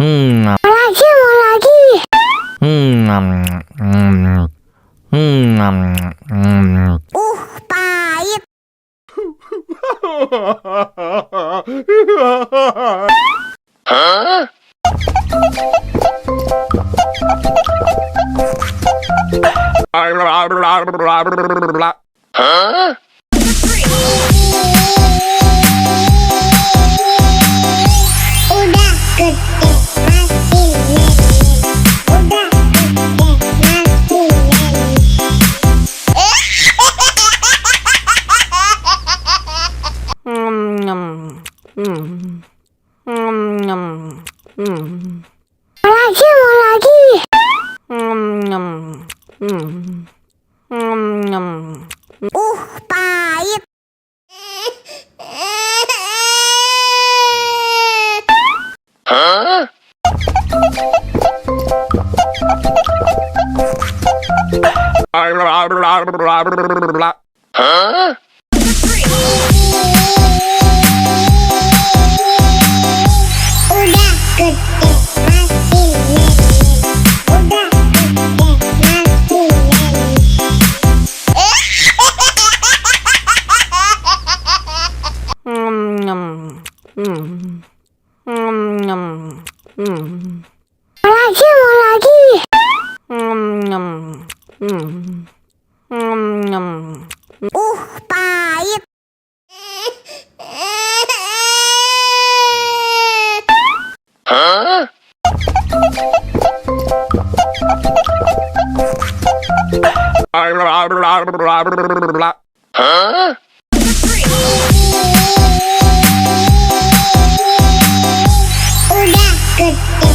Mau lagi. Pahit. Udah gede masih lele. Udah gede masih lele. Mau lagi. Pahit. Udah gede masih lele. Udah gede masih lele. Mau lagi. Pahit. Udah gede